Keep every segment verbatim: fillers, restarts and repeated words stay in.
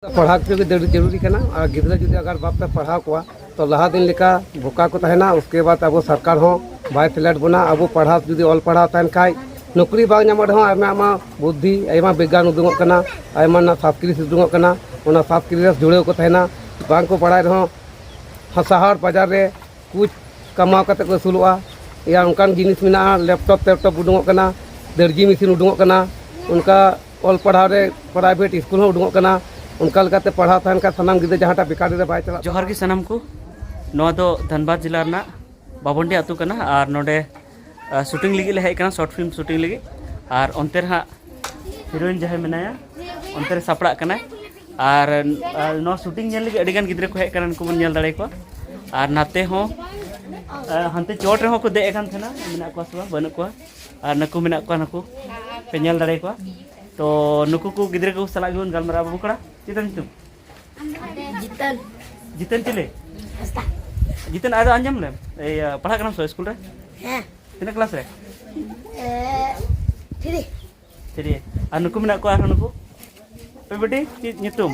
ᱯᱟᱲᱦᱟᱣ ᱦᱚᱪᱚ ᱜᱮ ᱡᱟᱹᱨᱩ- ᱡᱟᱹᱨᱩᱨᱤ ᱠᱟᱱᱟ᱾ ᱟᱨ ᱜᱤᱫᱽᱨᱟᱹ ᱡᱩᱫᱤ ᱟᱜᱟᱨ ᱵᱟᱯᱮ ᱯᱟᱲᱦᱟᱣ ᱠᱚᱣᱟ, ᱛᱚ ᱞᱟᱦᱟ ᱫᱤᱱ ᱞᱮᱠᱟ ᱵᱚᱠᱟ ᱠᱚ ᱛᱟᱦᱮᱱᱟ᱾ ᱩᱥᱠᱮ ᱵᱟᱫ ᱟᱵᱚ ᱥᱚᱨᱠᱟᱨ ᱦᱚᱸ ᱵᱟᱭ ᱥᱮᱞᱮᱫ ᱵᱚᱱᱟ᱾ ᱟᱵᱚ ᱯᱟᱲᱦᱟᱣ, ᱡᱩᱫᱤ ᱚᱞ ᱯᱟᱲᱦᱟᱣ ᱛᱟᱦᱮᱱ ᱠᱷᱟᱡ, ᱱᱚᱠᱨᱤ ᱵᱟᱝ ᱧᱟᱢᱚᱜ ᱨᱮᱦᱚᱸ ᱟᱭᱢᱟ ᱟᱭᱢᱟ ᱵᱩᱫᱽᱫᱷᱤ, ᱟᱭᱢᱟ ᱵᱤᱜᱽᱜᱟᱱ ᱩᱰᱩᱝᱚᱜ ᱠᱟᱱᱟ, ᱟᱭᱢᱟ ᱨᱮᱱᱟᱜ ᱥᱟᱵᱥᱠᱨᱤᱯᱴ ᱩᱰᱩᱝᱚᱜ ᱠᱟᱱᱟ᱾ ᱚᱱᱟ ᱥᱟᱵᱥᱠᱨᱤᱯᱴ ᱨᱮ ᱡᱩᱲᱟᱹᱣ ᱠᱚ ᱛᱟᱦᱮᱱᱟ᱾ ᱵᱟᱝ ᱠᱚ ᱵᱟᱲᱟᱭ ᱨᱮᱦᱚᱸ ᱦᱟ-, ᱥᱟᱦᱟᱨ ᱵᱟᱡᱟᱨ ᱨᱮ ᱠᱩᱪ ᱠᱟᱢᱟᱣ ᱠᱟᱛᱮ ᱠᱚ ᱟᱹᱥᱩᱞᱚᱜᱼᱟ᱾ ᱭᱟ ᱚᱱᱠᱟᱱ ᱡᱤᱱᱤᱥ ᱢᱮᱱᱟᱜᱼᱟ, ᱞᱮᱯᱴᱚᱯ ᱴᱮᱯᱴᱚᱯ ᱩᱰᱩᱝᱚᱜ ᱠᱟᱱᱟ, ᱫᱟᱹᱨᱡᱤ ᱢᱮᱥᱤᱱ ᱩᱰᱩᱝᱚᱜ ᱠᱟᱱᱟ, ᱚᱱᱠᱟ ᱚᱞ ᱯᱟᱲᱦᱟᱣ ᱨᱮ ᱯᱨᱟᱭᱵᱷᱮᱴ ᱥᱠᱩᱞ ᱦᱚᱸ ᱩᱰᱩᱝᱚᱜ ᱠᱟᱱᱟ᱾ ᱚᱱᱠᱟ ᱞᱮᱠᱟᱛᱮ ᱯᱟᱲᱦᱟᱣ ᱛᱟᱦᱮᱱ ᱠᱷᱟᱱ ᱥᱟᱱᱟᱢ ᱜᱤᱫᱽᱨᱟᱹ ᱡᱟᱦᱟᱸᱴᱟᱜ ᱵᱮᱠᱟᱨ ᱨᱮ ᱵᱟᱭ ᱪᱟᱞᱟᱜ᱾ ᱡᱚᱦᱟᱨ ᱜᱮ ᱥᱟᱱᱟᱢ ᱠᱚ᱾ ᱱᱚᱣᱟ ᱫᱚ ᱫᱷᱟᱱᱵᱟᱫᱽ ᱡᱮᱞᱟ ᱨᱮᱱᱟᱜ ᱵᱟᱵᱚᱱᱰᱤ ᱟᱹᱛᱩ ᱠᱟᱱᱟ ᱟᱨ ᱱᱚᱰᱮ, ᱟ, ᱥᱩᱴᱤᱝ ᱞᱟᱹᱜᱤᱫ ᱞᱮ ᱦᱮᱡ ᱟᱠᱟᱱᱟ, ᱥᱚᱨᱴ ᱯᱷᱤᱞᱢ ᱥᱩᱴᱤᱝ ᱞᱟᱹᱜᱤᱫ᱾ ᱟᱨ ᱚᱱᱛᱮ ᱨᱮ ᱦᱟᱸᱜ ᱦᱤᱨᱳᱭᱤᱱ ᱡᱟᱦᱟᱸᱭ ᱢᱮᱱᱟᱭᱟ, ᱚᱱᱛᱮ ᱨᱮ ᱥᱟᱯᱲᱟᱜ ᱠᱟᱱᱟᱭ᱾ ᱟᱨ, ᱟᱨ ᱱᱚᱣᱟ ᱥᱩᱴᱤᱝ ᱧᱮᱞ ᱞᱟᱹᱜᱤᱫ ᱟᱹᱰᱤ ᱜᱟᱱ ᱜᱤᱫᱽᱨᱟᱹ ᱠᱚ ᱦᱮᱡ ᱟᱠᱟᱱᱟ, ᱱᱩᱠᱩ ᱵᱚᱱ ᱧᱮᱞ ᱫᱟᱲᱮ ᱠᱚᱣᱟ᱾ ᱟᱨ ᱱᱟᱛᱮ ᱦᱚᱸ, ᱟ, ᱦᱟᱱᱛᱮ ᱪᱚᱴ ᱨᱮᱦᱚᱸ ᱠᱚ ᱫᱮᱡ ᱟᱠᱟᱱ ᱛᱟᱦᱮᱱᱟ, ᱢᱮᱱᱟᱜ ᱠᱚᱣᱟ ᱥᱮ ᱵᱟᱝ? ᱵᱟᱹᱱᱩᱜ ᱠᱚᱣᱟ᱾ ᱟᱨ ᱱᱩᱠᱩ ᱢᱮᱱᱟᱜ ᱠᱚᱣᱟ, ᱱᱩᱠᱩ ᱯᱮ ᱧᱮᱞ ᱫᱟᱲᱮ ᱠᱚᱣᱟ᱾ ᱛᱚ ᱱᱩᱠᱩ ᱠᱚ ᱜᱤᱫᱽᱨᱟᱹ ᱠᱚ ᱥᱟᱞᱟᱜ ᱜᱮᱵᱚᱱ ᱜᱟᱞᱢᱟᱨᱟᱣᱟ᱾ ᱵᱟᱹᱵᱩ ᱠᱚᱲᱟ, ᱪᱮᱫ ᱛᱟᱢ ᱧᱩᱛᱩᱢ? ᱡᱤᱛᱟᱹᱱ᱾ ᱡᱤᱛᱟᱹᱱ ᱪᱤᱞᱤ? ᱦᱟᱸᱥᱫᱟ᱾ ᱡᱤᱛᱟᱹᱱ, ᱟᱫᱚ ᱟᱸᱡᱚᱢ ᱞᱮᱢ, ᱤᱭᱟᱹ, ᱯᱟᱲᱦᱟᱜ ᱠᱟᱱᱟᱢ ᱥᱮ ᱥᱠᱩᱞ ᱨᱮ? ᱦᱮᱸ᱾ ᱛᱤᱱᱟᱹᱜ ᱠᱞᱟᱥ ᱨᱮ? ᱮ, ᱛᱷᱨᱤ᱾ ᱛᱷᱨᱤ᱾ ᱟᱨ ᱱᱩᱠᱩ ᱢᱮᱱᱟᱜ ᱠᱚᱣᱟ ᱟᱨᱦᱚᱸ ᱱᱩᱠᱩ? ᱯᱮ ᱵᱤᱴᱤ, ᱪᱮᱫ ᱧᱩᱛᱩᱢ?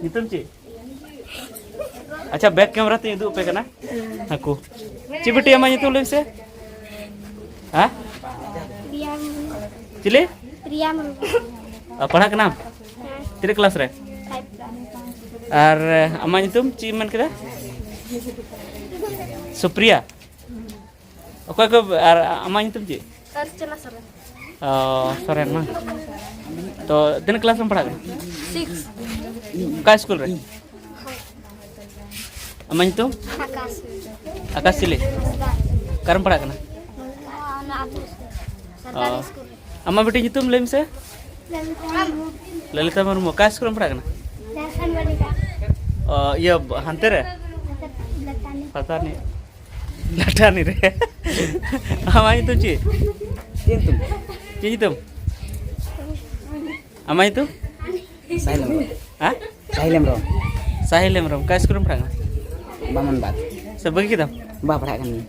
ᱧᱩᱛᱩᱢ ᱪᱮᱫ? ᱟᱪᱪᱷᱟ, ᱵᱮᱠ ᱠᱮᱢᱮᱨᱟ ᱛᱮᱧ ᱩᱫᱩᱜ ᱟᱯᱮ ᱠᱟᱱᱟ᱾ ᱦᱟᱹᱠᱩ᱾ ᱪᱮᱫ ᱵᱤᱴᱤ ᱟᱢᱟᱜ ᱧᱩᱛᱩᱢ ᱞᱟᱹᱭ ᱢᱮᱥᱮ? ᱦᱮᱸ? ᱯᱨᱤᱭᱟ ᱢᱩᱨᱢᱩ᱾ ᱪᱤᱞᱤ? ᱯᱨᱤᱭᱟ ᱢᱩᱨᱢᱩ᱾ ᱚ, ᱯᱟᱲᱦᱟᱜ ᱠᱟᱱᱟᱢ? ᱦᱮᱸ᱾ ᱛᱤᱱᱟᱹᱜ ᱠᱞᱟᱥ ᱨᱮ? Five class. ᱟᱨ, ᱮ, ᱟᱢᱟᱜ ᱧᱩᱛᱩᱢ ᱪᱮᱫ ᱮᱢ ᱢᱮᱱ ᱠᱮᱫᱟ? ᱥᱩᱯᱨᱤᱭᱟ? ᱚᱠᱚᱭ ᱠᱚ, ᱟᱨ ᱟᱢᱟᱜ ᱧᱩᱛᱩᱢ ᱪᱮᱫ? ᱚᱨᱪᱚᱱᱟ ᱥᱚᱨᱮᱱ᱾ ᱚ, ᱥᱚᱨᱮᱱ ᱵᱟᱝ? ᱛᱚ, ᱛᱤᱱᱟᱹᱜ ᱠᱞᱟᱥ ᱨᱮᱢ ᱯᱟᱲᱦᱟᱜ ᱠᱟᱱᱟ? ᱥᱤᱠᱥ᱾ ᱚᱠᱟ ᱥᱠᱩᱞ ᱨᱮ? ᱟᱢᱟᱜ ᱧᱩᱛᱩᱢ? ᱟᱠᱟᱥ᱾ ᱟᱠᱟᱥ ᱪᱤᱞᱤ? ᱦᱟᱸᱥᱫᱟ᱾ ᱚᱠᱟᱨᱮᱢ ᱯᱟᱲᱦᱟᱜ ᱠᱟᱱᱟ? ᱱᱚᱣᱟ, ᱚᱱᱟ ᱟᱵᱚ ᱥᱚᱨᱠᱟᱨᱤ ᱚ᱾ ᱥᱠᱩᱞ ᱨᱮ᱾ ᱟᱢᱟᱜ ᱵᱤᱴᱤ ᱧᱩᱛᱩᱢ ᱞᱟᱹᱭ ᱢᱮᱥᱮ᱾ ᱞᱟᱞᱤᱛᱟ ᱢᱩᱨᱢᱩ᱾ ᱞᱟᱞᱤᱛᱟ ᱢᱩᱨᱢᱩ, ᱚᱠᱟ ᱥᱠᱩᱞ ᱨᱮᱢ ᱯᱟᱲᱦᱟᱜ ᱠᱟᱱᱟ? ᱡᱷᱟᱲᱠᱷᱚᱸᱰ ᱵᱟᱞᱤᱠᱟ᱾ ᱚ, ᱤᱭᱟᱹ, ᱦᱟᱱᱛᱮ ᱨᱮ? ᱞᱟᱛᱟᱨ ᱨᱮ᱾ ᱞᱟᱛᱟᱨ ᱨᱮ᱾ ᱞᱟᱴᱟᱱᱤ ᱨᱮ᱾ ᱟᱢᱟᱜ ᱧᱩᱛᱩᱢ ᱪᱮᱫ? ᱪᱮᱫ ᱧᱩᱛᱩᱢ? ᱪᱮᱫ ᱧᱩᱛᱩᱢ? ᱟᱢᱟᱜ ᱧᱩᱛᱩᱢ? ᱥᱟᱦᱤᱞ ᱦᱮᱢᱵᱨᱚᱢ᱾ ᱦᱮᱸ? ᱥᱟᱦᱤᱞ ᱦᱮᱢᱵᱨᱚᱢ᱾ ᱥᱟᱦᱤᱞ ᱦᱮᱢᱵᱨᱚᱢ, ᱚᱠᱟ ᱥᱠᱩᱞ ᱨᱮᱢ ᱯᱟᱲᱦᱟᱜ ᱠᱟᱱᱟ? ᱵᱟᱢᱚᱱ ᱵᱟᱫ᱾ ᱥᱮ ᱵᱟᱹᱜᱤ ᱠᱮᱫᱟᱢ? ᱵᱟ, ᱯᱟᱲᱦᱟᱜ ᱠᱟᱱ ᱜᱤᱭᱟᱹᱧ᱾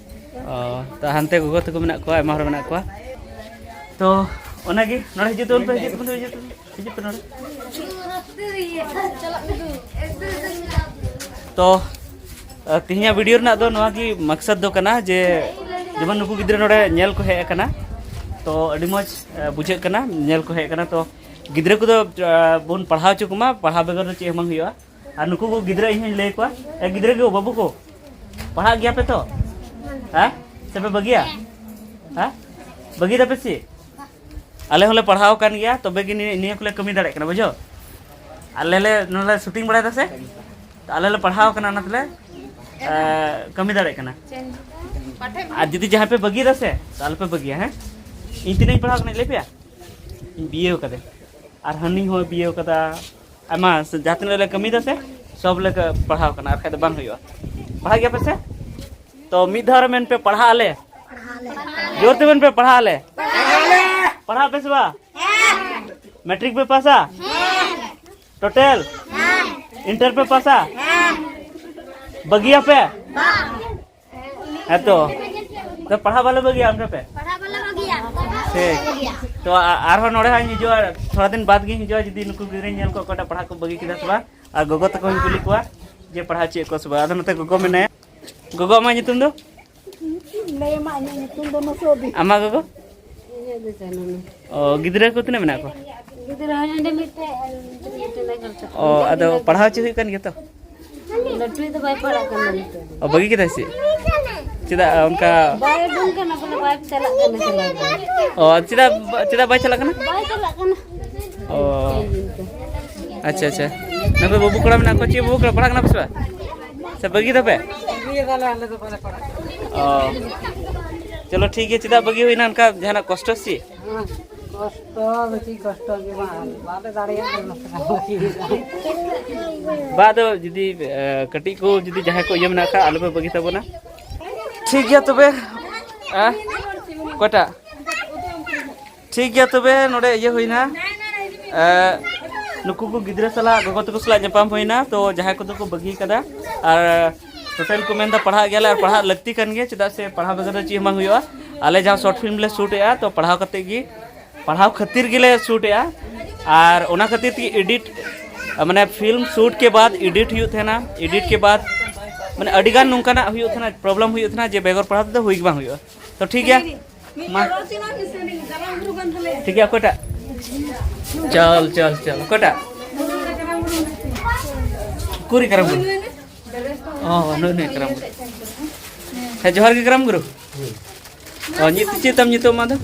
ᱚ, ᱛᱚ ᱦᱟᱱᱛᱮ ᱜᱚᱜᱚ ᱛᱟᱠᱚ ᱢᱮᱱᱟᱜ ᱠᱚᱣᱟ, ᱟᱭᱢᱟ ᱦᱚᱲ ᱢᱮᱱᱟᱜ ᱠᱚᱣᱟ᱾ ᱛᱚ ᱚᱱᱟᱜᱮ, ᱱᱚᱰᱮ ᱦᱤᱡᱩᱜ ᱛᱟᱵᱚᱱ ᱯᱮ, ᱦᱤᱡᱩᱜ ᱛᱟᱵᱚᱱ ᱯᱮ, ᱦᱤᱡᱩᱜ ᱛᱟᱵᱚᱱ ᱯᱮ, ᱦᱤᱡᱩᱜ ᱯᱮ ᱱᱚᱰᱮ᱾ ᱛᱚ, ᱟ, ᱛᱮᱦᱮᱧᱟᱜ ᱵᱷᱤᱰᱤᱭᱳ ᱨᱮᱱᱟᱜ ᱫᱚ ᱱᱚᱣᱟ ᱜᱮ ᱢᱟᱠᱥᱟᱫ ᱫᱚ ᱠᱟᱱᱟ ᱡᱮ ᱡᱮᱢᱚᱱ ᱱᱩᱠᱩ ᱜᱤᱫᱽᱨᱟᱹ ᱱᱚᱰᱮ ᱧᱮᱞ ᱠᱚ ᱦᱮᱡ ᱟᱠᱟᱱᱟ, ᱛᱚ ᱟᱹᱰᱤ ᱢᱚᱡᱽ, ᱟ, ᱵᱩᱡᱷᱟᱹᱜ ᱠᱟᱱᱟ ᱧᱮᱞ ᱠᱚ ᱦᱮᱡ ᱟᱠᱟᱱᱟ᱾ ᱛᱚ ᱜᱤᱫᱽᱨᱟᱹ ᱠᱚᱫᱚ, ᱟ, ᱵᱚᱱ ᱯᱟᱲᱦᱟᱣ ᱦᱚᱪᱚ ᱠᱚᱢᱟ, ᱯᱟᱲᱦᱟᱣ ᱵᱮᱜᱚᱨ ᱫᱚ ᱪᱮᱫ ᱦᱚᱸ ᱵᱟᱝ ᱦᱩᱭᱩᱜᱼᱟ᱾ ᱟᱨ ᱱᱩᱠᱩ ᱠᱚ ᱜᱤᱫᱽᱨᱟᱹ ᱤᱧ ᱦᱚᱧ ᱞᱟᱹᱭ ᱟᱠᱚᱣᱟ, ᱮ ᱜᱤᱫᱽᱨᱟᱹ ᱠᱚ, ᱵᱟᱹᱵᱩ ᱠᱚ, ᱯᱟᱲᱦᱟᱜ ᱜᱮᱭᱟ ᱯᱮ ᱛᱚ? ᱦᱮᱸ? ᱥᱮ ᱯᱮ ᱵᱟᱹᱜᱤᱭᱟ? ᱦᱮᱸ? ᱵᱟᱹᱜᱤ ᱫᱟᱯᱮ ᱪᱮᱫ? ᱟᱞᱮ ᱦᱚᱸᱞᱮ ᱯᱟᱲᱦᱟᱣ ᱟᱠᱟᱱ ᱜᱮᱭᱟ, ᱛᱚᱵᱮ ᱜᱮ ᱱᱤᱭᱟᱹ, ᱱᱤᱭᱟᱹ ᱠᱚᱞᱮ ᱠᱟᱹᱢᱤ ᱫᱟᱲᱮᱭᱟᱜ ᱠᱟᱱᱟ, ᱵᱩᱡᱷᱟᱹᱣ? ᱟᱞᱮ ᱞᱮ ᱱᱚᱰᱮ ᱞᱮ ᱥᱩᱴᱤᱝ ᱵᱟᱲᱟᱭ ᱫᱟ ᱥᱮ, ᱛᱚ ᱟᱞᱮ ᱞᱮ ᱯᱟᱲᱦᱟᱣ ᱟᱠᱟᱱᱟ, ᱚᱱᱟ ᱛᱮᱞᱮ, ᱮ, ᱠᱟᱹᱢᱤ ᱫᱟᱲᱮᱭᱟᱜ ᱠᱟᱱᱟ᱾ ᱟᱨ ᱡᱩᱫᱤ ᱡᱟᱦᱟᱸᱭ ᱯᱮ ᱵᱟᱹᱜᱤᱭᱮᱫᱟ ᱥᱮ, ᱛᱚ ᱟᱞᱚ ᱯᱮ ᱵᱟᱹᱜᱤᱭᱟ, ᱦᱮᱸ? ᱤᱧ ᱛᱤᱱᱟᱹᱜ ᱤᱧ ᱯᱟᱲᱦᱟᱣ ᱠᱟᱱᱟ ᱞᱟᱹᱭ ᱯᱮᱭᱟ? ᱤᱧ ᱵᱤᱭᱮ ᱠᱟᱫᱟ, ᱟᱨ ᱦᱟᱹᱱᱤ ᱦᱚᱸ ᱵᱤᱭᱮ ᱠᱟᱫᱟ, ᱟᱭᱢᱟ ᱥᱮ ᱡᱟᱦᱟᱸ ᱛᱤᱱᱟᱹᱜ ᱞᱮ ᱠᱟᱹᱢᱤᱭᱮᱫᱟ ᱥᱮ, ᱥᱚᱵ ᱞᱮ ᱠᱟ-, ᱯᱟᱲᱦᱟᱣ ᱠᱟᱱᱟ, ᱟᱨ ᱠᱷᱟᱡ ᱫᱚ ᱵᱟᱝ ᱦᱩᱭᱩᱜᱼᱟ᱾ ᱯᱟᱲᱦᱟᱜ ᱜᱮᱭᱟ ᱯᱮ ᱥᱮ? ᱛᱚ ᱢᱤᱫ ᱫᱷᱟᱣ ᱨᱮ ᱢᱮᱱ ᱯᱮ, "ᱯᱟᱲᱦᱟᱜ ᱟᱞᱮ"᱾ ᱡᱳᱨ ᱛᱮ ᱢᱮᱱ ᱯᱮ, "ᱯᱟᱲᱦᱟᱜ ᱟᱞᱮ"᱾ ᱯᱟᱲᱦᱟᱜ ᱯᱮ ᱥᱮ ᱵᱟᱝ? ᱢᱮᱴᱨᱤᱠ ᱯᱮ ᱯᱟᱥᱟ? ᱴᱳᱴᱟᱞ? ᱤᱱᱴᱟᱨ ᱯᱮ ᱯᱟᱥᱟ? ᱵᱟᱹᱜᱤᱭᱟᱯᱮ? ᱦᱮᱸ ᱛᱚ᱾ ᱛᱚ ᱯᱟᱲᱦᱟᱣ ᱵᱟᱞᱮ ᱵᱟᱹᱜᱤᱭᱟ ᱚᱱᱠᱟ ᱯᱮ? ᱯᱟᱲᱦᱟᱣ ᱵᱟᱞᱮ ᱵᱟᱹᱜᱤᱭᱟ᱾ ᱴᱷᱤᱠ᱾ ᱛᱚ ᱟ-, ᱟᱨᱦᱚᱸ ᱱᱚᱰᱮ ᱦᱟᱸᱜ ᱤᱧ ᱦᱤᱡᱩᱜᱼᱟ, ᱛᱷᱚᱲᱟ ᱫᱤᱱ ᱵᱟᱫᱽ ᱜᱤᱧ ᱦᱤᱡᱩᱜᱼᱟ, ᱡᱩᱫᱤ ᱱᱩᱠᱩ ᱜᱤᱫᱽᱨᱟᱹᱧ ᱧᱮᱞ ᱠᱚᱣᱟ ᱚᱠᱚᱭᱴᱟᱜ ᱯᱟᱲᱦᱟᱜ ᱠᱚ ᱵᱟᱹᱜᱤ ᱠᱮᱫᱟ ᱥᱮ ᱵᱟᱝ, ᱟᱨ ᱜᱚᱜᱚ ᱛᱟᱠᱚ ᱦᱚᱸᱧ ᱠᱩᱞᱤ ᱠᱚᱣᱟ ᱡᱮ ᱯᱟᱲᱦᱟᱜ ᱦᱚᱪᱚᱭᱮᱫ ᱠᱚᱣᱟ ᱥᱮ ᱵᱟᱝ᱾ ᱟᱫᱚ ᱱᱚᱛᱮ ᱜᱚᱜᱚ ᱢᱮᱱᱟᱭᱟ᱾ ᱜᱚᱜᱚ, ᱟᱢᱟᱜ ᱧᱩᱛᱩᱢ ᱫᱚ? ᱞᱟᱹᱭ ᱟᱢᱟ, ᱤᱧᱟᱹᱜ ᱧᱩᱛᱩᱢ ᱫᱚ ᱱᱚᱥᱚᱫᱤ᱾ ᱟᱢᱟᱜ ᱜᱚᱜᱚ? ᱤᱧᱟᱹᱜ ᱫᱚ ᱪᱟᱱᱟᱱᱟ᱾ ᱚ, ᱜᱤᱫᱽᱨᱟᱹ ᱠᱚ ᱛᱤᱱᱟᱹᱜ ᱢᱮᱱᱟᱜ ᱠᱚᱣᱟ? ᱜᱤᱫᱽᱨᱟᱹ ᱦᱚᱸ ᱱᱚᱰᱮ ᱢᱤᱫᱴᱮᱡ ᱟᱨ ᱢᱤᱫᱴᱮᱡ ᱞᱟᱜᱟᱣ ᱠᱟᱜ ᱚ, ᱠᱚᱣᱟ᱾ ᱟᱫᱚ ᱯᱟᱲᱦᱟᱣ ᱦᱚᱪᱚ ᱦᱩᱭᱩᱜ ᱠᱟᱱ ᱜᱮᱭᱟ ᱛᱚ? ᱞᱟᱹᱴᱩᱭᱤᱡ ᱫᱚ ᱵᱟᱭ ᱯᱟᱲᱦᱟᱜ ᱠᱟᱱᱟ ᱱᱤᱛᱚᱜ ᱫᱚ᱾ ᱚ, ᱵᱟᱹᱜᱤ ᱠᱮᱫᱟᱭ ᱥᱮ? ᱪᱮᱫᱟᱜ ᱚᱱᱠᱟ? ᱵᱟᱭ ᱩᱰᱩᱝ ᱠᱟᱱᱟ, ᱵᱚᱞᱮ ᱵᱟᱭ ᱪᱟᱞᱟᱜ ᱠᱟᱱᱟ, ᱪᱟᱞᱟᱜ ᱠᱟᱱᱟ᱾ ᱚ, ᱪᱮᱫᱟᱜ, ᱪᱮᱫᱟᱜ ᱵᱟᱭ ᱪᱟᱞᱟᱜ ᱠᱟᱱᱟ? ᱵᱟᱭ ᱪᱟᱞᱟᱜ ᱠᱟᱱᱟ᱾ ᱚ᱾ ᱟᱪᱪᱷᱟ, ᱟᱪᱪᱷᱟ᱾ ᱱᱩᱠᱩ ᱵᱟᱹᱵᱩ ᱠᱚᱲᱟ ᱢᱮᱱᱟᱜ ᱠᱚᱣᱟ, ᱪᱮᱫ ᱵᱟᱹᱵᱩ ᱠᱚᱲᱟ, ᱯᱟᱲᱦᱟᱜ ᱠᱟᱱᱟ ᱯᱮ ᱥᱮ ᱵᱟᱝ? ᱥᱮ ᱵᱟᱹᱜᱤ ᱫᱟᱯᱮ? ᱵᱟᱹᱜᱤ ᱫᱟᱞᱮ, ᱟᱞᱮ ᱫᱚ ᱵᱟᱞᱮ ᱯᱟᱲᱦᱟᱜ ᱠᱟᱱᱟ᱾ ᱚ᱾ ᱪᱚᱞᱚ ᱴᱷᱤᱠ ᱜᱮᱭᱟ, ᱪᱮᱫᱟᱜ ᱵᱟᱹᱜᱤ ᱦᱩᱭᱱᱟ ᱚᱱᱠᱟ ᱡᱟᱦᱟᱱᱟᱜ ᱠᱚᱥᱴᱚ ᱥᱮ? ᱦᱮᱸ, ᱠᱚᱥᱴᱚ ᱫᱚ ᱪᱮᱫ ᱠᱚᱥᱴᱚ ᱜᱮ ᱵᱟᱝ, ᱵᱟᱞᱮ ᱫᱟᱲᱮᱭᱟᱜ ᱠᱟᱱᱟ᱾ ᱵᱟ, ᱟᱫᱚ ᱡᱩᱫᱤ, ᱮ, ᱠᱟᱹᱴᱤᱡ ᱠᱚ ᱡᱩᱫᱤ ᱡᱟᱦᱟᱸᱭ ᱠᱚ ᱤᱭᱟᱹ ᱢᱮᱱᱟᱜ ᱠᱷᱟᱡ, ᱟᱞᱚᱯᱮ ᱵᱟᱹᱜᱤ ᱛᱟᱵᱚᱱᱟ᱾ ᱴᱷᱤᱠ ᱜᱮᱭᱟ ᱛᱚᱵᱮ, ᱮ, ᱚᱠᱚᱭᱴᱟᱜ? ᱴᱷᱤᱠ ᱜᱮᱭᱟ ᱛᱚᱵᱮ, ᱱᱚᱰᱮ ᱤᱭᱟᱹ ᱦᱩᱭᱱᱟ, ᱮ, ᱱᱩᱠᱩ ᱠᱚ ᱜᱤᱫᱽᱨᱟᱹ ᱥᱟᱞᱟᱜ, ᱜᱚᱜᱚ ᱛᱟᱠᱚ ᱥᱟᱞᱟᱜ ᱧᱟᱯᱟᱢ ᱦᱩᱭᱱᱟ᱾ ᱛᱚ ᱡᱟᱦᱟᱸᱭ ᱠᱚᱫᱚ ᱠᱚ ᱵᱟᱹᱜᱤ ᱠᱟᱫᱟ, ᱟᱨ ᱴᱳᱴᱟᱞ ᱠᱚ ᱢᱮᱱᱫᱟ ᱯᱟᱲᱦᱟᱜ ᱜᱮᱭᱟᱞᱮ, ᱟᱨ ᱯᱟᱲᱦᱟᱜ ᱞᱟᱹᱠᱛᱤ ᱠᱟᱱ ᱜᱮᱭᱟ, ᱪᱮᱫᱟᱜ ᱥᱮ ᱯᱟᱲᱦᱟᱣ ᱵᱮᱜᱚᱨ ᱫᱚ ᱪᱮᱫ ᱦᱚᱸ ᱵᱟᱝ ᱦᱩᱭᱩᱜᱼᱟ᱾ ᱟᱞᱮ ᱡᱟᱦᱟᱸ ᱥᱚᱨᱴ ᱯᱷᱤᱞᱢ ᱞᱮ ᱥᱩᱴ ᱮᱜᱼᱟ, ᱛᱚ ᱯᱟᱲᱦᱟᱣ ᱠᱟᱛᱮ ᱜᱮ ᱯᱟᱲᱦᱟᱣ ᱠᱷᱟᱹᱛᱤᱨ ᱜᱮᱞᱮ ᱥᱩᱴᱮᱜᱼᱟ᱾ ᱟᱨ ᱚᱱᱟ ᱠᱷᱟᱹᱛᱤᱨ ᱛᱮᱜᱮ ᱮᱰᱤᱴ, ᱢᱟᱱᱮ ᱯᱷᱤᱞᱢ ᱥᱩᱴ ᱠᱮ ᱵᱟᱫ, ᱮᱰᱤᱴ ᱦᱩᱭᱩᱜ ᱛᱟᱦᱮᱱᱟ, ᱮᱰᱤᱴ ᱠᱮ ᱵᱟᱫ ᱢᱟᱱᱮ ᱟᱹᱰᱤᱜᱟᱱ ᱱᱚᱝᱠᱟᱱᱟᱜ ᱦᱩᱭᱩᱜ ᱛᱟᱦᱮᱱᱟ, ᱯᱨᱚᱵᱞᱮᱢ ᱦᱩᱭᱩᱜ ᱛᱟᱦᱮᱱᱟ ᱡᱮ ᱵᱮᱜᱚᱨ ᱯᱟᱲᱦᱟᱣ ᱛᱮᱫᱚ ᱦᱩᱭ ᱜᱮ ᱵᱟᱝ ᱦᱩᱭᱩᱜᱼᱟ᱾ ᱛᱚ ᱴᱷᱤᱠ ᱜᱮᱭᱟ, ᱢᱟ᱾ ᱴᱷᱤᱠ ᱜᱮᱭᱟ, ᱚᱠᱚᱭᱴᱟᱜ? ᱪᱚᱞ, ᱪᱚᱞ, ᱪᱚᱞ, ᱚᱠᱚᱭᱴᱟᱜ? ᱩᱠᱩᱨᱤ ᱠᱟᱨᱟᱢ ᱜᱩᱨᱩ? ᱚ, ᱱᱩᱭ, ᱱᱩᱭ ᱠᱟᱨᱟᱢ ᱜᱩᱨᱩ᱾ ᱦᱮᱸ, ᱡᱚᱦᱟᱨ ᱜᱮ ᱠᱟᱨᱟᱢ ᱜᱩᱨᱩ᱾ ᱚ, ᱧᱩᱛᱩᱢ ᱪᱮᱫ ᱛᱟᱢ ᱧᱩᱛᱩᱢ ᱟᱢ ᱫᱚ?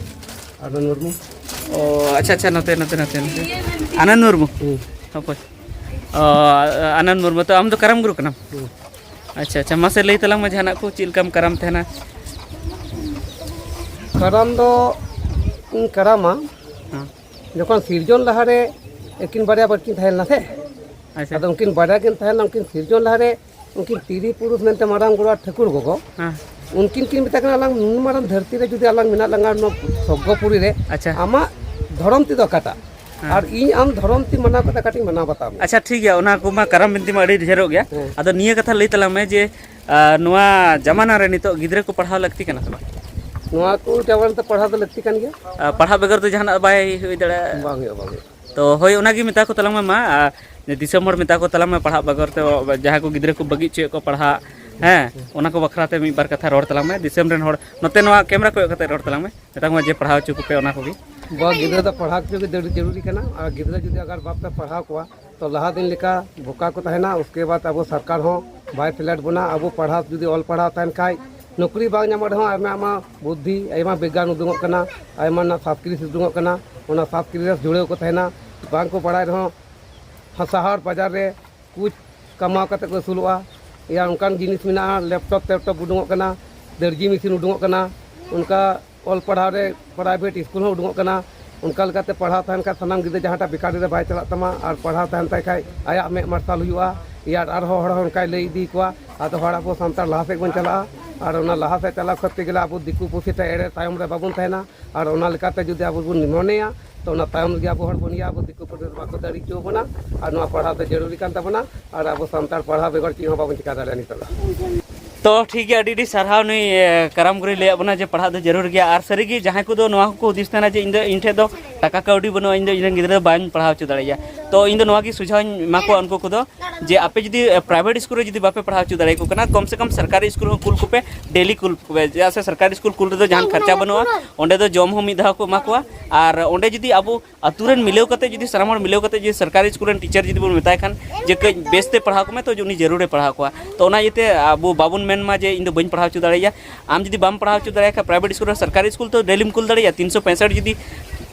ᱟᱱᱚᱱᱫ ᱢᱩᱨᱢᱩ᱾ ᱚ, ᱟᱪᱪᱷᱟ, ᱟᱪᱪᱷᱟ, ᱱᱚᱛᱮ, ᱱᱚᱛᱮ, ᱱᱚᱛᱮ, ᱱᱚᱛᱮ᱾ ᱟᱱᱚᱱᱫ ᱢᱩᱨᱢᱩ᱾ ᱦᱩᱸ᱾ ᱦᱚᱯᱚᱭ᱾ ᱚ, ᱟᱱᱚᱱᱫ ᱢᱩᱨᱢᱩ, ᱛᱚ ᱟᱢ ᱫᱚ ᱠᱟᱨᱟᱢ ᱜᱩᱨᱩ ᱠᱟᱱᱟᱢ? ᱦᱩᱸ᱾ ᱟᱪᱪᱷᱟ, ᱟᱪᱪᱷᱟ, ᱢᱟᱥᱮ ᱞᱟᱹᱭ ᱛᱟᱞᱟᱝ ᱢᱮ ᱡᱟᱦᱟᱱᱟᱜ ᱠᱚ, ᱪᱮᱫ ᱞᱮᱠᱟᱢ ᱠᱟᱨᱟᱢ ᱛᱟᱦᱮᱱᱟ? ᱠᱟᱨᱟᱢ ᱫᱚ ᱤᱧ ᱠᱟᱨᱟᱢᱟ, ᱦᱮᱸ᱾ ᱡᱚᱠᱷᱚᱱ ᱥᱤᱨᱡᱚᱱ ᱞᱟᱦᱟᱨᱮ ᱟᱹᱠᱤᱱ ᱵᱟᱨᱭᱟ ᱵᱟᱹᱠᱤᱱ ᱛᱟᱦᱮᱸ ᱞᱮᱱᱟ ᱥᱮ, ᱟᱪᱪᱷᱟ᱾ ᱟᱫᱚ ᱩᱱᱠᱤᱱ ᱵᱟᱨᱭᱟ ᱠᱤᱱ ᱛᱟᱦᱮᱸ ᱞᱮᱱᱟ, ᱩᱱᱠᱤᱱ ᱥᱤᱨᱡᱚᱱ ᱞᱟᱦᱟᱨᱮ ᱩᱱᱠᱤᱱ ᱛᱤᱨᱤ ᱯᱩᱨᱩᱥ ᱢᱮᱱᱛᱮ ᱢᱟᱨᱟᱝ ᱵᱩᱨᱩ ᱟᱨ ᱴᱷᱟᱹᱠᱩᱨ ᱜᱚᱜᱚ, ᱦᱮᱸ᱾ ᱩᱱᱠᱤᱱ ᱠᱤᱱ ᱢᱮᱛᱟ ᱠᱤᱱᱟ, "ᱟᱞᱟᱝ ᱱᱩᱱ ᱢᱟᱨᱟᱝ ᱫᱷᱟᱹᱨᱛᱤ ᱨᱮ ᱡᱩᱫᱤ ᱟᱞᱟᱝ ᱢᱮᱱᱟᱜ ᱞᱟᱝᱟ, ᱱᱚᱣᱟ ᱥᱚᱨᱜᱚᱯᱩᱨᱤ ᱨᱮ, ᱟᱪᱪᱷᱟ᱾ ᱟᱢᱟᱜ ᱫᱷᱚᱨᱚᱢ ᱛᱤ ᱫᱚ ᱚᱠᱟᱴᱟᱜ? ᱦᱮᱸ᱾ ᱟᱨ ᱤᱧ ᱟᱢ ᱫᱷᱚᱨᱚᱢ ᱛᱤ ᱢᱟᱱᱟᱣ ᱠᱟᱛᱮ ᱠᱟᱹᱴᱤᱡ ᱢᱟᱱᱟᱣ ᱵᱟᱛᱟᱣ ᱢᱮ᱾" ᱟᱪᱪᱷᱟ, ᱴᱷᱤᱠ ᱜᱮᱭᱟ, ᱚᱱᱟ ᱠᱚᱢᱟ ᱠᱟᱨᱟᱢ ᱵᱤᱱᱛᱤ ᱢᱟ ᱟᱹᱰᱤ ᱰᱷᱮᱨᱚᱜ ᱜᱮᱭᱟ᱾ ᱦᱮᱸ᱾ ᱟᱫᱚ ᱱᱤᱭᱟᱹ ᱠᱟᱛᱷᱟ ᱞᱟᱹᱭ ᱛᱟᱞᱟᱝ ᱢᱮ ᱡᱮ, ᱟᱨ ᱱᱚᱣᱟ ᱡᱟᱢᱟᱱᱟ ᱨᱮ ᱱᱤᱛᱚᱜ ᱜᱤᱫᱽᱨᱟᱹ ᱠᱚ ᱯᱟᱲᱦᱟᱣ ᱞᱟᱹᱠᱛᱤ ᱠᱟᱱᱟ ᱥᱮ ᱵᱟᱝ? ᱱᱚᱣᱟ ᱠᱚ ᱡᱟᱢᱟᱱᱟ ᱨᱮ ᱯᱟᱲᱦᱟᱣ ᱫᱚ ᱞᱟᱹᱠᱛᱤ ᱠᱟᱱ ᱜᱮᱭᱟ᱾ ᱟᱨ ᱯᱟᱲᱦᱟᱣ ᱵᱮᱜᱚᱨ ᱫᱚ ᱡᱟᱦᱟᱱᱟᱜ ᱵᱟᱭ ᱦᱩᱭ ᱫᱟᱲᱮᱭᱟᱜᱼᱟ᱾ ᱵᱟᱝ ᱦᱩᱭᱩᱜᱼᱟ, ᱵᱟᱝ ᱦᱩᱭᱩᱜᱼᱟ᱾ ᱛᱚ ᱦᱳᱭ, ᱚᱱᱟᱜᱮ ᱢᱮᱛᱟ ᱠᱚ ᱛᱟᱞᱟᱝ ᱢᱮ ᱢᱟ, ᱟᱨ ᱫᱤᱥᱚᱢ ᱦᱚᱲ ᱢᱮᱛᱟ ᱠᱚ ᱛᱟᱞᱟᱝ ᱢᱮ, ᱯᱟᱲᱦᱟᱜ ᱵᱮᱜᱚᱨ ᱛᱮ ᱡᱟᱦᱟᱸᱭ ᱠᱚ ᱜᱤᱫᱽᱨᱟᱹ ᱠᱚ ᱵᱟᱹᱜᱤ ᱦᱚᱪᱚᱭᱮᱫ ᱠᱚ ᱯᱟᱲᱦᱟᱜ, ᱦᱮᱸ, ᱚᱱᱟ ᱠᱚ ᱵᱟᱠᱷᱨᱟ ᱛᱮ ᱢᱤᱫ ᱵᱟᱨ ᱠᱟᱛᱷᱟ ᱨᱚᱲ ᱛᱟᱞᱟᱝ ᱢᱮ᱾ ᱫᱤᱥᱚᱢ ᱨᱮᱱ ᱦᱚᱲ ᱱᱚᱛᱮ ᱱᱚᱣᱟ ᱠᱮᱢᱮᱨᱟ ᱠᱚᱭᱚᱜ ᱠᱟᱛᱮ ᱨᱚᱲ ᱛᱟᱞᱟᱝ ᱢᱮ, ᱢᱮᱛᱟ ᱠᱚ ᱢᱮ ᱡᱮ ᱯᱟᱲᱦᱟᱣ ᱦᱚᱪᱚ ᱠᱚᱯᱮ ᱚᱱᱟ ᱠᱚᱜᱮ᱾ ᱵᱟ, ᱜᱤᱫᱽᱨᱟᱹ ᱫᱚ ᱯᱟᱲᱦᱟᱣ ᱦᱚᱪᱚ ᱜᱮ ᱡᱟᱹᱨᱩ-, ᱡᱟᱹᱨᱩᱨᱤ ᱠᱟᱱᱟ᱾ ᱟᱨ ᱜᱤᱫᱽᱨᱟᱹ ᱡᱩᱫᱤ ᱟᱜᱟᱨ ᱵᱟᱯᱮ ᱯᱟᱲᱦᱟᱣ ᱠᱚᱣᱟ, ᱛᱚ ᱞᱟᱦᱟ ᱫᱤᱱ ᱞᱮᱠᱟ ᱵᱚᱠᱟ ᱠᱚ ᱛᱟᱦᱮᱱᱟ᱾ ᱩᱥᱠᱮ ᱵᱟᱫ ᱟᱵᱚ ᱥᱚᱨᱠᱟᱨ ᱦᱚᱸ ᱵᱟᱭ ᱥᱮᱞᱮᱫ ᱵᱚᱱᱟ᱾ ᱟᱵᱚ ᱯᱟᱲᱦᱟᱣ ᱡᱩᱫᱤ ᱚᱞ ᱯᱟᱲᱦᱟᱣ ᱛᱟᱦᱮᱱ ᱠᱷᱟᱡ, ᱱᱚᱠᱨᱤ ᱵᱟᱝ ᱧᱟᱢᱚᱜ ᱨᱮᱦᱚᱸ ᱟᱭᱢᱟ ᱟᱭᱢᱟ ᱵᱩᱫᱽᱫᱷᱤ, ᱟᱭᱢᱟ ᱵᱤᱜᱽᱜᱟᱱ ᱩᱰᱩᱝᱚᱜ ᱠᱟᱱᱟ, ᱟᱭᱢᱟ ᱨᱮᱱᱟᱜ ᱥᱟᱵ ᱠᱨᱤᱥ ᱩᱰᱩᱝᱚᱜ ᱠᱟᱱᱟ᱾ ᱚᱱᱟ ᱥᱟᱵ ᱠᱨᱤᱥ ᱨᱮ ᱡᱩᱲᱟᱹᱣ ᱠᱚ ᱛᱟᱦᱮᱱᱟ᱾ ᱵᱟᱝ ᱠᱚ ᱵᱟᱲᱟᱭ ᱨᱮᱦᱚᱸ ᱦᱟ-, ᱥᱟᱦᱟᱨ ᱵᱟᱡᱟᱨ ᱨᱮ ᱠᱩᱪ ᱠᱟᱢᱟᱣ ᱠᱟᱛᱮ ᱠᱚ ᱟᱹᱥᱩᱞᱚᱜᱼᱟ᱾ ᱭᱟ ᱚᱱᱠᱟᱱ ᱡᱤᱱᱤᱥ ᱢᱮᱱᱟᱜᱼᱟ, ᱞᱮᱯᱴᱚᱯ ᱴᱮᱯᱴᱚᱯ ᱩᱰᱩᱝᱚᱜ ᱠᱟᱱᱟ, ᱫᱟᱹᱨᱡᱤ ᱢᱮᱥᱤᱱ ᱩᱰᱩᱝᱚᱜ ᱠᱟᱱᱟ, ᱚᱱᱠᱟ ᱚᱞ ᱯᱟᱲᱦᱟᱣ ᱨᱮ ᱯᱨᱟᱭᱵᱷᱮᱴ ᱥᱠᱩᱞ ᱦᱚᱸ ᱩᱰᱩᱝᱚᱜ ᱠᱟᱱᱟ᱾ ᱚᱱᱠᱟ ᱞᱮᱠᱟᱛᱮ ᱯᱟᱲᱦᱟᱣ ᱛᱟᱦᱮᱱ ᱠᱷᱟᱱ ᱥᱟᱱᱟᱢ ᱜᱤᱫᱽᱨᱟᱹ ᱡᱟᱦᱟᱸᱴᱟᱜ ᱵᱮᱠᱟᱨᱤ ᱨᱮ ᱵᱟᱭ ᱪᱟᱞᱟᱜ ᱛᱟᱢᱟ, ᱟᱨ ᱯᱟᱲᱦᱟᱣ ᱛᱟᱦᱮᱱ ᱛᱟᱭ ᱠᱷᱟᱡ ᱟᱭᱟᱜ ᱢᱮᱫ ᱢᱟᱨᱥᱟᱞ ᱦᱩᱭᱩᱜᱼᱟ᱾ ᱭᱟ ᱟᱨᱦᱚᱸ ᱦᱚᱲ ᱦᱚᱸ ᱚᱱᱠᱟᱭ ᱞᱟᱹᱭ ᱤᱫᱤ ᱠᱚᱣᱟ, ᱟᱫᱚ ᱦᱚᱲ ᱟᱵᱚ ᱥᱟᱱᱛᱟᱲ ᱞᱟᱦᱟ ᱥᱮᱫ ᱵᱚᱱ ᱪᱟᱞᱟᱜᱼᱟ᱾ ᱟᱨ ᱚᱱᱟ ᱞᱟᱦᱟ ᱥᱮᱫ ᱪᱟᱞᱟᱣ ᱠᱚᱨᱛᱮ ᱜᱮᱞᱮ ᱟᱵᱚ ᱫᱤᱠᱩ ᱯᱩᱥᱤ ᱴᱷᱮᱱ ᱮᱲᱮ ᱛᱟᱭᱚᱢ ᱨᱮ ᱵᱟᱵᱚᱱ ᱛᱟᱦᱮᱱᱟ᱾ ᱟᱨ ᱚᱱᱟ ᱞᱮᱠᱟᱛᱮ ᱡᱩᱫᱤ ᱟᱵᱚ ᱵᱚᱱ ᱢᱚᱱᱮᱭᱟ, ᱛᱚ ᱚᱱᱟ ᱛᱟᱭᱚᱢ ᱨᱮᱜᱮ ᱟᱵᱚ ᱦᱚᱲ ᱵᱚᱱ ᱤᱭᱟᱹ, ᱟᱵᱚ ᱫᱤᱠᱩ ᱯᱟᱹᱨᱤᱥ ᱵᱟᱠᱚ ᱫᱟᱲᱮ ᱦᱚᱪᱚ ᱵᱚᱱᱟ᱾ ᱟᱨ ᱱᱚᱣᱟ ᱯᱟᱲᱦᱟᱣ ᱫᱚ ᱡᱟᱹᱨᱩᱨᱤ ᱠᱟᱱ ᱛᱟᱵᱚᱱᱟ᱾ ᱟᱨ ᱟᱵᱚ ᱥᱟᱱᱛᱟᱲ ᱯᱟᱲᱦᱟᱣ ᱵᱮᱜᱚᱨ ᱪᱮᱫ ᱦᱚᱸ ᱵᱟᱵᱚᱱ ᱪᱤᱠᱟ ᱫᱟᱲᱮᱭᱟᱜᱼᱟ ᱱᱤᱛᱚᱜ ᱫᱚ᱾ ᱛᱚ ᱴᱷᱤᱠ ᱜᱮᱭᱟ, ᱟᱹᱰᱤ ᱟᱹᱰᱤ ᱥᱟᱨᱦᱟᱣ ᱱᱩᱭ ᱮ, ᱠᱟᱨᱟᱢ ᱜᱩᱨᱩᱭ ᱞᱟᱹᱭᱟᱫ ᱵᱚᱱᱟ ᱡᱮ ᱯᱟᱲᱦᱟᱜ ᱫᱚ ᱡᱟᱹᱨᱩᱲ ᱜᱮᱭᱟ᱾ ᱟᱨ ᱥᱟᱹᱨᱤᱜᱮ ᱡᱟᱦᱟᱸᱭ ᱠᱚᱫᱚ ᱱᱚᱣᱟ ᱦᱚᱸᱠᱚ ᱦᱩᱫᱤᱥ ᱛᱟᱦᱮᱱᱟ ᱡᱮ ᱤᱧ ᱫᱚ, ᱤᱧ ᱴᱷᱮᱱ ᱫᱚ ᱴᱟᱠᱟ ᱠᱟᱹᱣᱰᱤ ᱵᱟᱹᱱᱩᱜᱼᱟ, ᱤᱧ ᱫᱚ ᱤᱧ ᱨᱮᱱ ᱜᱤᱫᱽᱨᱟᱹ ᱫᱚ ᱵᱟᱹᱧ ᱯᱟᱲᱦᱟᱣ ᱦᱚᱪᱚ ᱫᱟᱲᱮᱭᱟᱭᱟ, ᱛᱚ ᱤᱧ ᱫᱚ ᱱᱚᱣᱟ ᱜᱮ ᱥᱩᱡᱷᱟᱣ ᱤᱧ ᱮᱢᱟ ᱠᱚᱣᱟ ᱩᱱᱠᱩ ᱠᱚᱫᱚ ᱡᱮ ᱟᱯᱮ ᱡᱩᱫᱤ ᱮ, ᱯᱨᱟᱭᱵᱷᱮᱴ ᱥᱠᱩᱞ ᱨᱮ ᱡᱩᱫᱤ ᱵᱟᱯᱮ ᱯᱟᱲᱦᱟᱣ ᱦᱚᱪᱚ ᱫᱟᱲᱮᱭᱟᱠᱚ ᱠᱟᱱᱟ, ᱠᱚᱢ ᱥᱮ ᱠᱚᱢ ᱥᱚᱨᱠᱟᱨᱤ ᱥᱠᱩᱞ ᱦᱚᱸ ᱠᱩᱞ ᱠᱚᱯᱮ, ᱰᱮᱞᱤ ᱠᱩᱞ ᱠᱚᱯᱮ, ᱪᱮᱫᱟᱜ ᱥᱮ ᱥᱚᱨᱠᱟᱨᱤ ᱥᱠᱩᱞ ᱠᱩᱞ ᱨᱮᱫᱚ ᱡᱟᱦᱟᱱ ᱠᱷᱚᱨᱪᱟ ᱵᱟᱹᱱᱩᱜᱼᱟ, ᱚᱸᱰᱮ ᱫᱚ ᱡᱚᱢ ᱦᱚᱸ ᱢᱤᱫ ᱫᱷᱟᱣ ᱠᱚ ᱮᱢᱟ ᱠᱚᱣᱟ᱾ ᱟᱨ ᱚᱸᱰᱮ ᱡᱩᱫᱤ ᱟᱵᱚ ᱟᱹᱛᱩ ᱨᱮᱱ ᱢᱤᱞᱟᱹᱣ ᱠᱟᱛᱮ, ᱡᱩᱫᱤ ᱥᱟᱱᱟᱢ ᱦᱚᱲ ᱢᱤᱞᱟᱹᱣ ᱠᱟᱛᱮ ᱡᱩᱫᱤ ᱥᱚᱨᱠᱟᱨᱤ ᱥᱠᱩᱞ ᱨᱮᱱ ᱴᱤᱪᱟᱨ ᱡᱩᱫᱤ ᱵᱚᱱ ᱢᱮᱛᱟᱭ ᱠᱷᱟᱱ ᱡᱮ ᱠᱟᱹᱡ ᱵᱮᱥᱛᱮ ᱯᱟᱲᱦᱟᱣ ᱠᱚᱢᱮ, ᱛᱚ ᱩᱱᱤ ᱡᱟᱹᱨᱩᱲᱮ ᱯᱟᱲᱦᱟᱣ ᱠᱚᱣᱟ᱾ ᱛᱚ ᱚᱱᱟ ᱤᱭᱟᱹᱛᱮ ᱟᱵᱚ ᱵᱟᱵᱚᱱ ᱢᱮᱱ ᱢᱟ ᱡᱮ ᱤᱧ ᱫᱚ ᱵᱟᱹᱧ ᱯᱟᱲᱦᱟᱣ ᱦᱚᱪᱚ ᱫᱟᱲᱮᱭᱟᱭᱟ᱾ ᱟᱢ ᱡᱩᱫᱤ ᱵᱟᱢ ᱯᱟᱲᱦᱟᱣ ᱦᱚᱪᱚ ᱫᱟᱲᱮᱭᱟᱭ ᱠᱷᱟᱱ ᱯᱨᱟᱭᱵᱷᱮᱴ ᱥᱠᱩᱞ ᱨᱮ, ᱥᱚᱨᱠᱟᱨᱤ ᱥᱠᱩᱞ ᱛᱚ ᱰᱮᱞᱤᱢ ᱠᱩᱞ ᱫᱟᱲᱮᱭᱟᱜᱼᱟ, ᱛᱤᱱᱥᱚ ᱯᱚᱸᱭᱥᱚᱴᱴᱤ ᱡᱩᱫᱤ,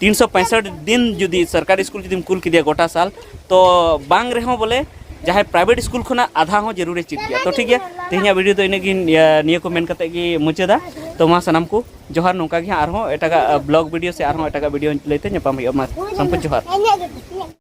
ᱛᱤᱱᱥᱚ ᱯᱚᱸᱭᱥᱚᱴᱴᱤ ᱫᱤᱱ ᱡᱩᱫᱤ ᱥᱚᱨᱠᱟᱨᱤ ᱥᱠᱩᱞ ᱡᱩᱫᱤᱢ ᱠᱩᱞ ᱠᱮᱫᱮᱭᱟ ᱜᱚᱴᱟ ᱥᱟᱞ, ᱛᱚ ᱵᱟᱝ ᱨᱮᱦᱚᱸ ᱵᱚᱞᱮ ᱡᱟᱦᱟᱸᱭ ᱯᱨᱟᱭᱵᱷᱮᱴ ᱥᱠᱩᱞ ᱠᱷᱚᱱᱟᱜ ᱟᱫᱷᱟ ᱦᱚᱸ ᱡᱟᱹᱨᱩᱲᱮ ᱪᱮᱫ ᱜᱮᱭᱟ᱾ ᱛᱚ ᱴᱷᱤᱠ ᱜᱮᱭᱟ, ᱛᱮᱦᱮᱧᱟᱜ ᱵᱷᱤᱰᱤᱭᱳ ᱫᱚ ᱤᱱᱟᱹᱜ ᱜᱮ, ᱤᱭᱟᱹ, ᱱᱤᱭᱟᱹ ᱠᱚ ᱢᱮᱱ ᱠᱟᱛᱮ ᱜᱮ ᱢᱩᱪᱟᱹᱫᱟ᱾ ᱛᱚ ᱢᱟ ᱥᱟᱱᱟᱢ ᱠᱚ ᱡᱚᱦᱟᱨ, ᱱᱚᱝᱠᱟ ᱜᱮ ᱦᱟᱸᱜ ᱟᱨᱦᱚᱸ ᱮᱴᱟᱜᱟᱜ ᱵᱞᱚᱜ ᱵᱷᱤᱰᱤᱭᱳ ᱥᱮ ᱟᱨᱦᱚᱸ ᱮᱴᱟᱜᱟᱜ ᱵᱷᱤᱰᱤᱭᱳ ᱞᱟᱹᱭᱛᱮ ᱧᱟᱯᱟᱢ ᱦᱩᱭᱩᱜᱼᱟ᱾ ᱢᱟ ᱥᱟᱱᱟᱢ ᱠᱚ ᱡᱚᱦᱟᱨ᱾